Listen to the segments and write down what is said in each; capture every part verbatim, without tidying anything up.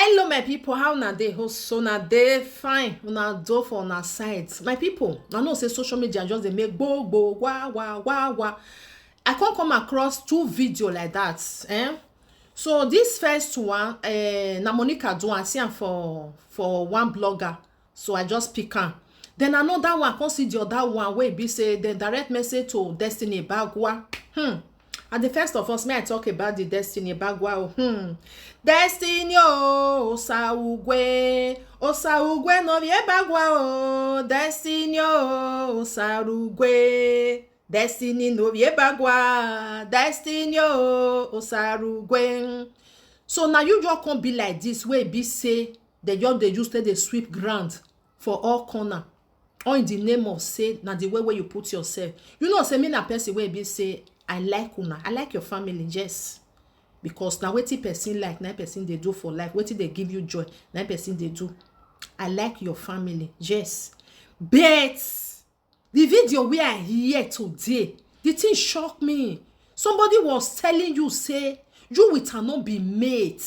Hello my people, how una dey? Hope so una dey fine, una do for una side. My people, I know say social media just dey make gbo gbo wa wa wa wa. I come come across two video like that, eh? So this first one, eh, na Monica do am, I see am for for one blogger. So I just pick am. Then another one, I come see the other one wey be say dem direct message to Destiny Ebagwa. Hmm. And the first of us, may I talk about the Destiny Ebagwa o. Hmm. Destiny o, Osaugwe. Osaugwe no be Ebagwa o. Destiny o, Osaugwe. Destiny no be Ebagwa. Destiny o, Osaugwe. So now you just come be like this wey be say dem just dey use take dey sweep ground for all corner. All in the name of say na the way wey you put yourself. You know say me na person wey be say I like una, I like your family, yes. Because na wetin person like, na person dey do for life, wetin dey give you joy, na person dey do. I like your family, yes. But the video wey I hear today, the thing shock me. Somebody was telling you say you with her no be mate.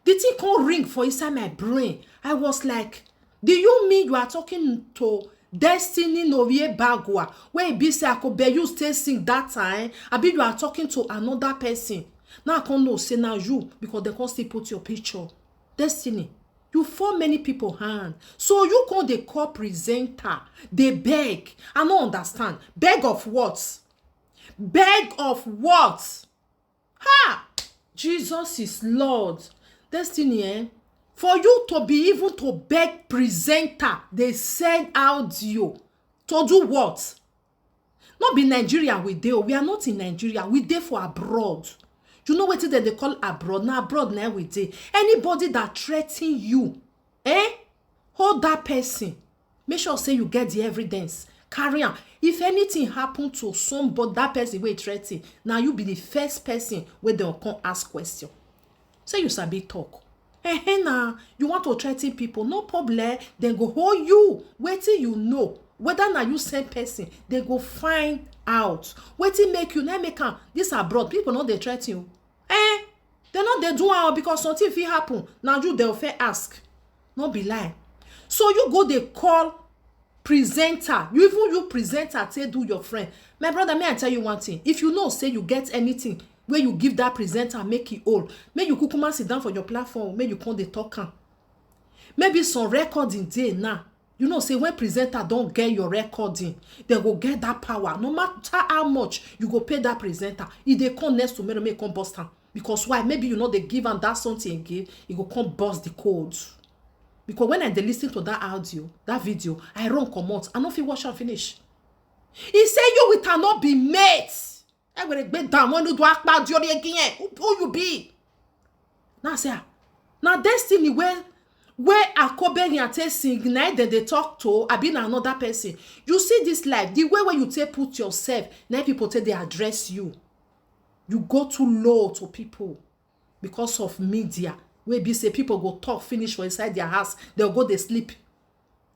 The thing come ring for inside my brain. I was like, do you mean you are talking to Destiny Norie Bagua, where e be say I could be used to sing that time? I be you are talking to another person. Now I can't know say now you, because they can't still put your picture. Destiny, you fall many people hand. So you come dey call presenter, dey beg. I no understand. Beg of what? Beg of what? Ha! Jesus is Lord. Destiny, eh? For you to be even to beg presenter, they send audio. To do what? Not be Nigeria we dey. We are not in Nigeria. We dey for abroad. You know wetin dem dey call abroad? Na abroad na we dey. Anybody that threaten you, eh? Hold that person. Make sure say you get the evidence. Carry am. If anything happen to somebody, that person wey threaten, now you be the first person wey dem come ask question. Say you sabi talk. Eh, eh, na you want to threaten people, no problem. Dem go hold you. Wetin you know, whether na you send person, they go find out. Wetin make you, na make am. This abroad, people no dey threaten you. Eh, they no dey do am because something fit happen. Now you dey fit ask. No be lie. So you go dey call presenter. You even you presenter take do your friend. My brother, may I tell you one thing. If you know say you get anything where you give that presenter, make it all. Make you kukuma sit down for your platform. Make you come dey talk am. Maybe some recording dey now. You know say when presenter don get your recording, they go get that power. No matter how much you go pay that presenter, if they come next to me, make come bust am. Because why? Maybe you know they give am that something again, e go come bust the code. Because when I dey listen to that audio, that video, I run comot. I no fit watch am finish. He say you with her no be mates. Egbere gbe down when you do akpa diori again. Who, who you be? Now say, ah, now Destiny where where Akobe and take sing, na dem dey talk to, abi na another person. You see this life, the way where you take put yourself, na people take they address you. You go too low to people because of media. Wey be say people go talk finish for inside their house, they'll go they sleep.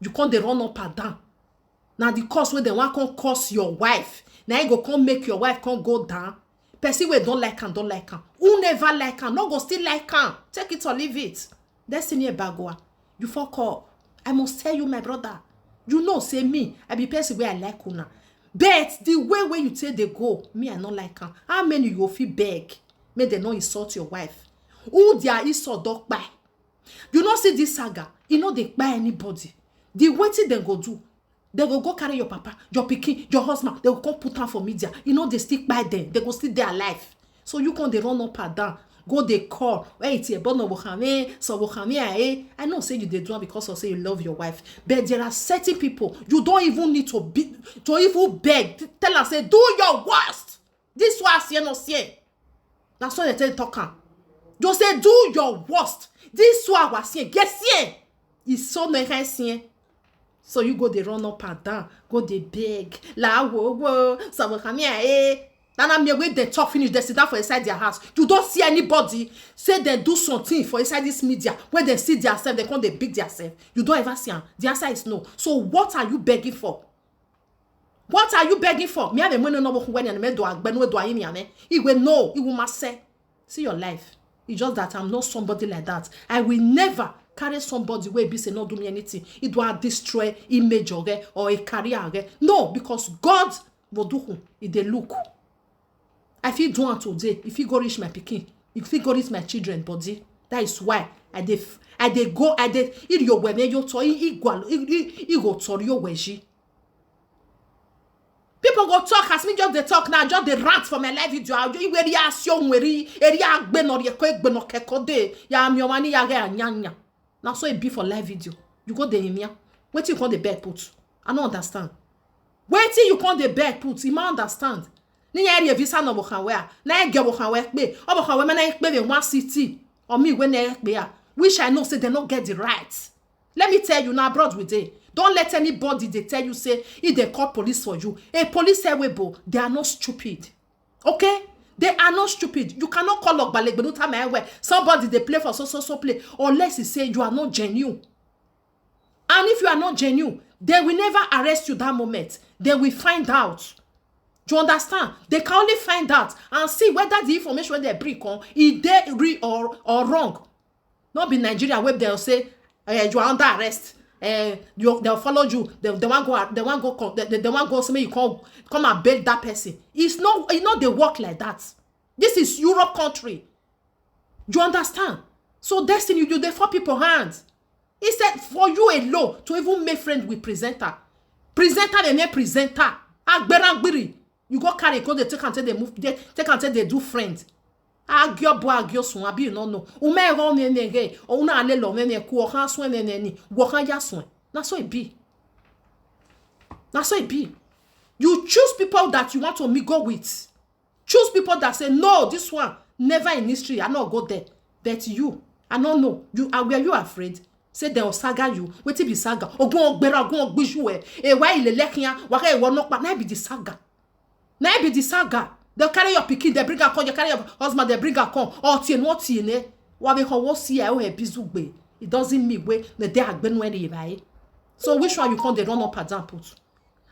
You can't they run up and down. Now the cause where they want come curse your wife, now you go come make your wife come go down. Person we don't like and don't like am. Who never like am, no go still like am. Take it or leave it. Destiny Ebagua, you fuck up. I must tell you, my brother. You know, say me, I be person where I like una. But the way where you take the go, me I not like am. How many you go fit beg? Make they no insult your wife. Who their insult dog by? You no see this saga. E no dey kpai anybody. The wetin dem go do? Dem go go carry your papa, your pikin, your husband. Dem go come put am for media. E no dey still kpai dem. Dem go still dey alive. So you come dey run up and down, go dey call. Where it here? Bono Bohame, so Bohame, eh? I know say you dey do am because of say you love your wife. But there are certain people you don't even need to be to even beg. Tell am say do your worst. This one see no see. Na so they take talk am. You say do your worst. This one was see. Get see. It's so no can see. So you go dey run up and down, go dey beg. La wo wo. So we come here, eh? Na na me wey dey talk finish, they sit down for inside their house. You don't see anybody say they do something for inside this media where they see their self, they come they big their self. You don't ever see am. The answer is no. So what are you begging for? What are you begging for? Me have a money no work when and me do agbenu do ayi me ame. Iwe no, iwu mase. See your life. It's just that I'm not somebody like that. I will never carry somebody wey be say no do me anything. It will destroy image or, or a career. No, because God will do who e dey look. I fit do am today. If he go reach my pikin, if he go reach my children body. That is why I dey I dey go I dey iri owe me yo to igwa igo tori owe ji. People go talk as me just dey talk now, just dey rant for my live video. Ajo iwe ri asio nweri eri agbe no ri eko egbe no keko de ya mi omani ya ge anyanya. Na so e be for live video. You go dey imia. Wetin you come dey beg put? I no understand. Wetin you come dey beg put? I ma understand. Ni ya ri visa no bokan we a. Na e ge bokan we pe. O bokan we me na e pe we one city. O mi we na e pe a. Which I know say they no get the right. Let me tell you now, abroad we dey. Don't let anybody dey tell you say if they call police for you. A police say we bo, they are not stupid. Okay? They are not stupid. You cannot call up Balegbenuta my way. Somebody they play for so so so play. Unless he say you are not genuine. And if you are not genuine, they will never arrest you that moment. They will find out. Do you understand? They can only find out and see whether the information they bring on is they real or, or wrong. Not be Nigeria where they'll say uh, you are under arrest. Uh, you, they'll follow you. They, they want go. They want go. They, they, they want go. Say you come come and bail that person. It's not. It's not the work like that. This is Europe country. Do you understand? So destiny, you dey for people hands. He said for you alone to even make friend with presenter. Presenter dey make presenter. Agberagbiri. You go carry go dey take am take dey move dey take am take dey do friend. Agio bo agio sun abi you no know. Ume go me me ge. O na le lo me me ku o kan sun me me ni. Wo kan ya sun. Na so e be. Na so e be. You choose people that you want to mingle with. Choose people that say no, this one never in history. I no go there. But you, I no know. You are were you afraid? Say they will saga you. Wetin be saga? Ogun ogbera, ogun ogbiju eh. E wa ile lekin ya, wa ke wo no pa. Na be the saga. Na be the saga. They carry your pikin, they bring her come. They carry your husband, they bring her come. Or tie no tie ne. Wa be ko wo si e o he bizugbe. It doesn't mean we na dey agbenu e right. So which one you come dey run up and down put?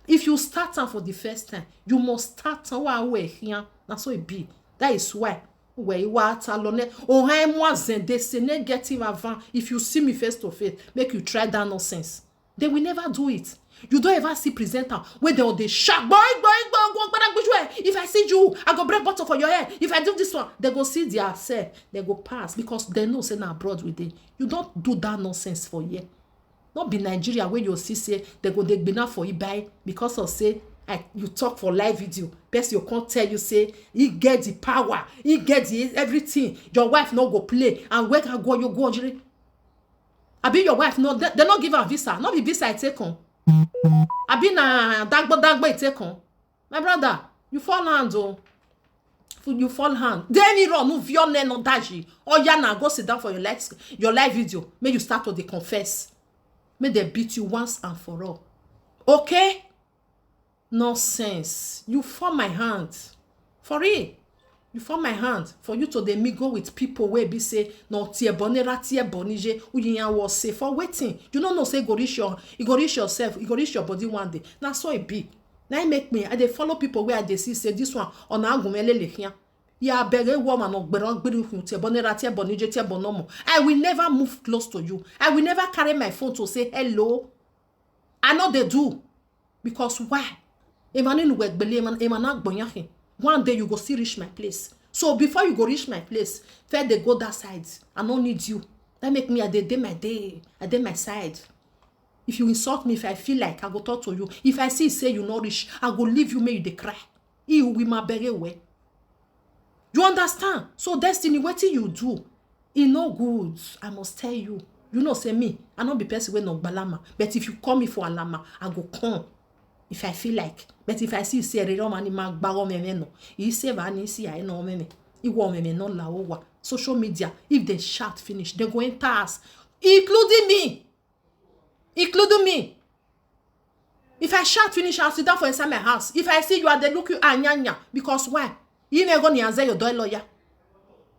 If you start am for the first time, you must start am wa we here. Na so e be. That is why we wa ta lo ne. O ha mo azende se negative avan. If you see me face to face, make you try that nonsense. They will never do it. You don't ever see presenter where they dey shout boy boy boy go gbada gbiju eh. If I see you, I go break bottle for your head. If I do this one, they go see their self, they go pass because they know say na abroad we dey. You don't do that nonsense for here. Not be Nigeria where you see say they go dey gbina for ibai because of say I, you talk for live video. Person you can't tell you say he get the power, he get the everything. Your wife no go play and where can go you go jire. Abi your wife no they, they no give her visa. No be visa I take on. Abi na dagbo dagbo I take on. My brother, you fall hand oh. You fall hand. Then you run move your name no daji. Oh yeah, now go sit down for your life your live video. May you start to dey confess. May they beat you once and for all. Okay? Nonsense. You fall my hand. For real. You fall my hand for you to dey mingle with people wey be say no tie bonera tie bonije uyiyan was say for waiting. You no know say go reach your you go reach yourself, you go reach your body one day. Na so e be. Na im make me I dey follow people wey I dey see say this one on agunmelele here. Ya bere woman no gbero gbiri kun tie bonera tie bonije tie bonomo. I will never move close to you. I will never carry my phone to say hello. I no dey do because why? Emmanuel Wegbele Emmanuel Agbonyahin. One day you go still reach my place. So before you go reach my place, first they go that side. I no need you. That make me I dey dey my day. I dey my side. If you insult me, if I feel like I go talk to you, if I see say you no reach, I go leave you make you dey cry. He will my bere well. You understand? So destiny, wetin you do? E no good. I must tell you. You know say me, I no be person wey no gbalama. But if you call me for alama, I go come. If I feel like. But if I see say rero mani ma gbawo meme no. He say ba ni si I no meme. Iwo meme no la owa. Social media, if they shout finish, they go enter us, including me. Including me. If I shout finish, I'll sit down for inside my house. If I see you, I dey look you anyanya. Because why? You may go ni anze your door lawyer.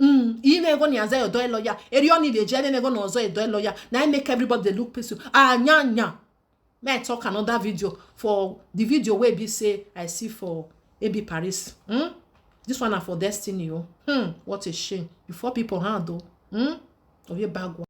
Mm, you may go ni anze your door lawyer. Erioni de jene may go no anze your door lawyer. Now I make everybody dey look person. Anyanya. May I talk another video for the video where be say I see for A B Paris. Hmm? This one na for destiny o. Hmm, what a shame. You fall people hand o. Hmm? Oye bagwa.